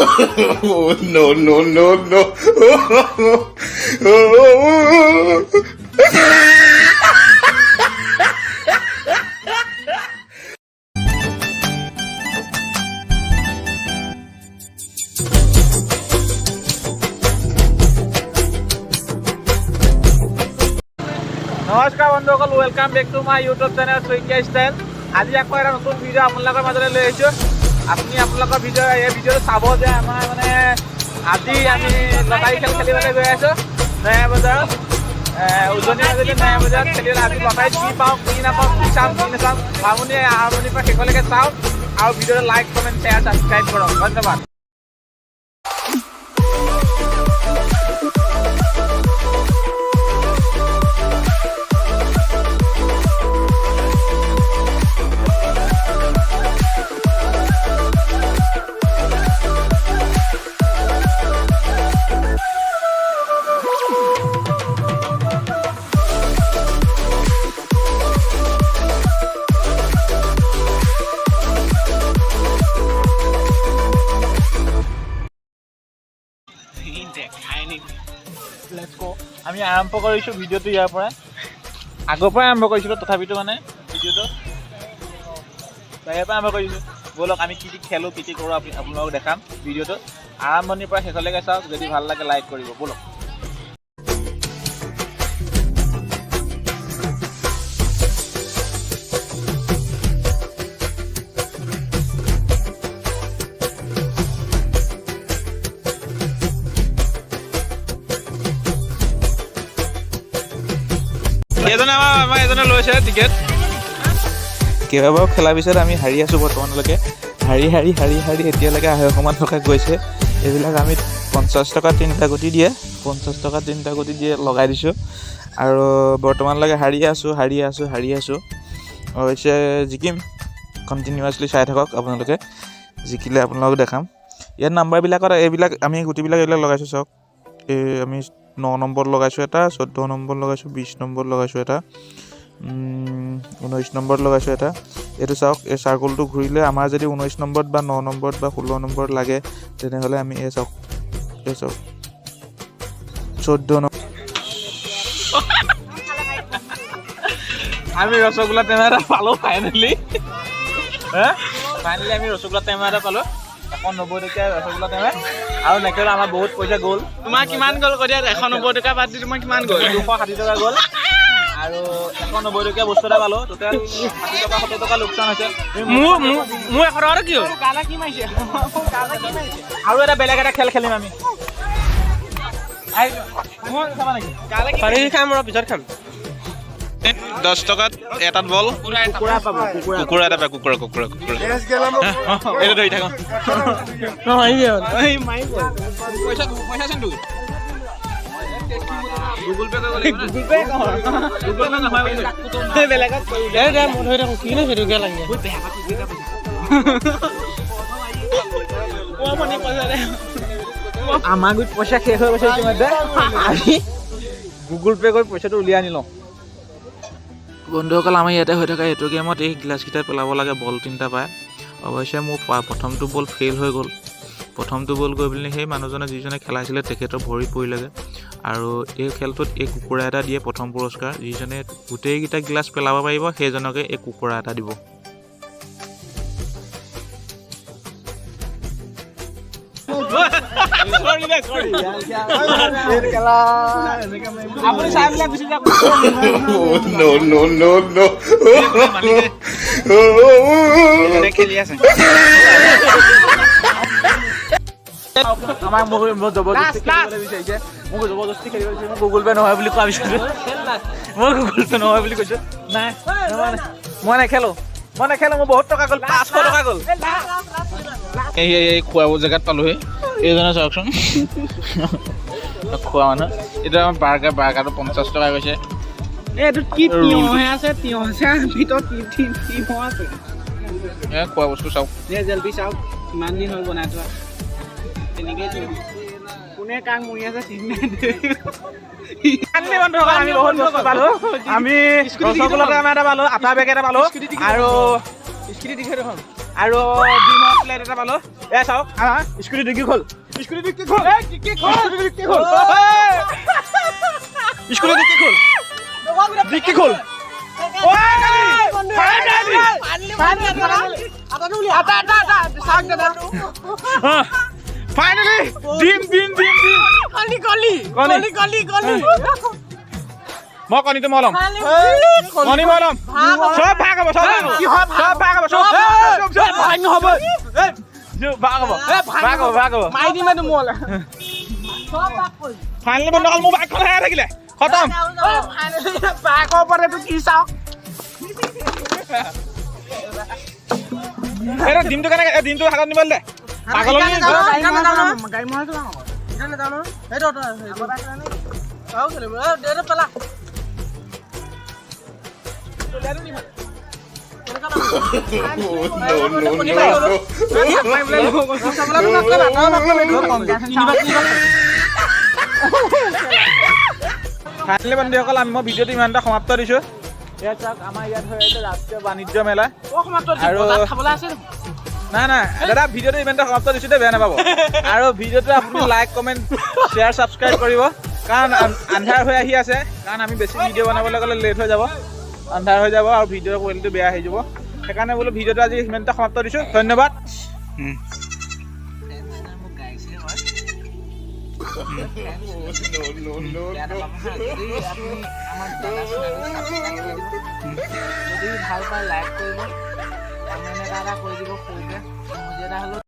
No, no, no, no. নমস্কাৰ বন্ধুসকল, welcome back to my YouTube channel Saikia style. আজি আকৌ এটা নতুন ভিডিঅ' আপোনালোকৰ মাজলৈ লৈ আহিছোঁ। আপুনি আপোনালোকৰ ভিডিঅ' এই ভিডিঅ'টো চাব যে আমাৰ মানে আজি আমি লটাৰী খেল খেলিবলৈ গৈ আছোঁ নয়া বজাৰত, উজনি মাজুলী নয়া বজাৰত খেলিবলৈ। আজি লটাৰীত কি পাওঁ, কি নাপাওঁ, কি চাম, কি নাচাম, আপুনি আৰম্ভণিৰ পৰা শেষলৈকে চাওক আৰু ভিডিঅ'টো লাইক, কমেণ্ট, শ্বেয়াৰ, ছাবস্ক্ৰাইব কৰক। ধন্যবাদ। Let's go. আমি আৰম্ভ কৰিছোঁ ভিডিঅ'টো ইয়াৰ পৰা। আগৰ পৰাই আৰম্ভ কৰিছিলোঁ, তথাপিতো মানে ভিডিঅ'টো বাহিৰৰ পৰা আৰম্ভ কৰিছোঁ। ব'লক, আমি কি কি খেলোঁ, কি কি কৰোঁ আপোনালোকক দেখাম। ভিডিঅ'টো আৰম্ভণিৰ পৰা শেষলৈকে চাওক। যদি ভাল লাগে লাইক কৰিব। ব'লক। এজনে আমাৰ এজনে লৈছে টিকেট। কেইবাবাৰো খেলাৰ পিছত আমি হাৰি আছোঁ। বৰ্তমানলৈকে হাৰি হাৰি হাৰি হাৰি এতিয়ালৈকে 250মান টকা গৈছে। এইবিলাক আমি 50 টকা তিনিটা গুটি দিয়ে, 50 টকা তিনিটা গুটি দিয়ে লগাই দিছোঁ আৰু বৰ্তমানলৈকে হাৰি আছোঁ, হাৰি আছোঁ, হাৰি আছোঁ। অৱশ্যে জিকিম। কণ্টিনিউৱাছলি চাই থাকক আপোনালোকে। জিকিলে আপোনালোকক দেখাম। ইয়াত নাম্বাৰবিলাকত এইবিলাক আমি গুটিবিলাক এইবিলাক লগাইছোঁ, চাওক। এই আমি 9 নম্বৰত লগাইছোঁ এটা, 14 নম্বৰত লগাইছোঁ, 20 নম্বৰত লগাইছোঁ এটা, 19 নম্বৰত লগাইছোঁ এটা। এইটো চাওক, এই চাৰ্কলটো ঘূৰিলে আমাৰ যদি 19 নম্বৰত বা 9 নম্বৰত বা 16 নম্বৰত লাগে, তেনেহ'লে আমি এই চাওক, এই চাওক, 14 নম্বৰ। আমি ৰসগোল্লা টেমা এটা পালোঁ ফাইনেলি। ফাইনেলি আমি ৰসগোল্লা টেমা এটা পালোঁ, 190 টকীয়া ৰসগোল্লা টেমা। আৰু নেখেলো, আমাৰ বহুত পইচা গ'ল। তোমাৰ কিমান গ'ল কৈ দিয়া। 190 টকা বাদ দি তোমাৰ কিমান গ'ল? 260 টকা গ'ল আৰু 190 টকীয়া বস্তু এটা পালোঁ। টোটেল 60 টকা, 70 টকা লোকচান হৈছে। মোৰ 100 টকাটো কি হ'ল? আৰু এটা বেলেগ এটা খেল খেলিম আমি। চাবা নেকি? পানী খাম ৰ, পিছত খাম। 10 টকাত এটাত বল। কুকুৰা পাব, কুকুৰা। কুকুৰা এটা পায়, কুকুৰা, কুকুৰা, কুকুৰা। এইটো ধৰি থাকোঁ। পইচা পইচা আছে তোৰ? গুগল পে কৰিব লাগিব। গুগল পে, গুগল পে নহয়। বেলেগত দে, মই ধৰি থাকোঁ। কিনো সেইটোকে লাগে? আমাৰ গুৰিত পইচা শেষ হৈ গৈছে ইতিমধ্যে। আমি গুগল পে কৰি পইচাটো উলিয়াই আনি লওঁ। বন্ধুসকল, আমাৰ ইয়াতে হৈ থকা এইটো গেমত এই গিলাচকেইটা পেলাব লাগে, বল তিনিটা পায়। অৱশ্যে মোৰ প্ৰথমটো বল ফেইল হৈ গ'ল। প্ৰথমটো বল গৈ পেলাই সেই মানুহজনে, যিজনে খেলাইছিলে, তেখেতৰ ভৰিত পৰিলেগৈ। আৰু এই খেলটোত এই কুকুৰা এটা দিয়ে প্ৰথম পুৰস্কাৰ। যিজনে গোটেইকেইটা গিলাচ পেলাব পাৰিব, সেইজনকে এই কুকুৰা এটা দিব। আপুনি চাই পেলাই গুচি যাওক। No, no, no, no. খেলি আছে। আমাক মোক জবৰদস্তি খেলিবলৈ বিচাৰিছে। মোক জবৰদস্তি খেলিব বিচাৰিছে। মই গুগল পে নহয় বুলি কোৱা বিচাৰিছোঁ। মই গুগল পে নহয় বুলি কৈছোঁ। নাই, মই নেখেলো, মই নেখেলো। মোৰ বহুত টকা গ'ল, 500 টকা গ'ল। এই খোৱা জেগাত পালোহি। এইজনে চাওকচোন, খোৱা মানুহ। এইটো আমাৰ বাৰ্গাৰ। বাৰ্গাৰটো 50 টকা কৈছে। এইটোত কি তিয়ঁহে আছে? তিয়ঁহ আছে ভিতৰত, তিয়ঁহ আছে। এই খোৱা বস্তু চাওক। এই জেলপি চাওক, কিমান দিন হ'ল বনাই থোৱা, তেনেকেই থৈ দিছে। কোনে কাক মৰি আছে ঠিক নাই। বন্ধুসকল, আমি বহুত বস্তু পালো। আমি ৰসগোল্লা টেমা এটা পালো, আটা বেগ এটা পালো আৰু স্কুটি দিছে দেখোন। আৰু ডিমৰ প্লেট এটা পালোঁ। এ চাওক, আমাৰ স্কুটি ডিগ্ৰী খোল, স্কুটি ডিগ্ৰী খোল, ডিগ্ৰী খোল, ডিগ্ৰী খোল, স্কুটি ডিগ্ৰী খোল, ডিগ্ৰী খোল। ফাইনেলি, এটা এটা চাওক দাদা, ফাইনেলি ডিম ডিম ডিম ডিম। কলি কলি। কণী। কলি কলি কলি। মই কণীটো মই ল'ম, কণী মই ল'ম। চব ভাগ হ'ব, চব ভাগ হ'ব, চব ভাগ হ'ব, চব চব চব ভাগ নহ'ব। ভাগ হ'ব, ভাগ হ'ব, ভাগ হ'ব। মাৰি দিম এইটো মোলে। ফাইনেলি বন্ধুসকল, মোৰ বাইকখন হেৰাই থাকিলে, খতম। বাইকৰ ওপৰত এইটো কি চাওক। এইটো ডিমটো কেনেকে, এই ডিমটো হাতত নিবলৈ দে, পাগলনি। গাড়ী মৰাই। No, no, no, no. Finally বন্ধুসকল, আমি মই ভিডিঅ'টো ইমানতে সমাপ্ত দিছোঁ। ইয়াত চাওক, আমাৰ ইয়াত হৈ আছে ৰাষ্ট্ৰীয় বাণিজ্য মেলা। আৰু খাবলৈ আছে। নাই নাই দাদা, ভিডিঅ'টো ইমানতে সমাপ্ত দিছোঁ দেই, বেয়া নাপাব। আৰু ভিডিঅ'টো আপুনি লাইক, কমেণ্ট, শ্বেয়াৰ, ছাবস্ক্ৰাইব কৰিব, কাৰণ আন্ধাৰ হৈ আহি আছে। কাৰণ আমি বেছি ভিডিঅ' বনাবলৈ গ'লে লেট হৈ যাব, আন্ধাৰ হৈ যাব আৰু ভিডিঅ'ৰ কোৱালিটি বেয়া হৈ যাব। সেইকাৰণে বোলো ভিডিঅ'টো আজি ইমানতে সমাপ্ত দিছোঁ। ধন্যবাদ। No, no, no, no. যদি ভাল পায় লাইক কৰিব, কমেণ্ট এটা এটা কৰি দিব, সৰুকৈ এটা হ'লেও।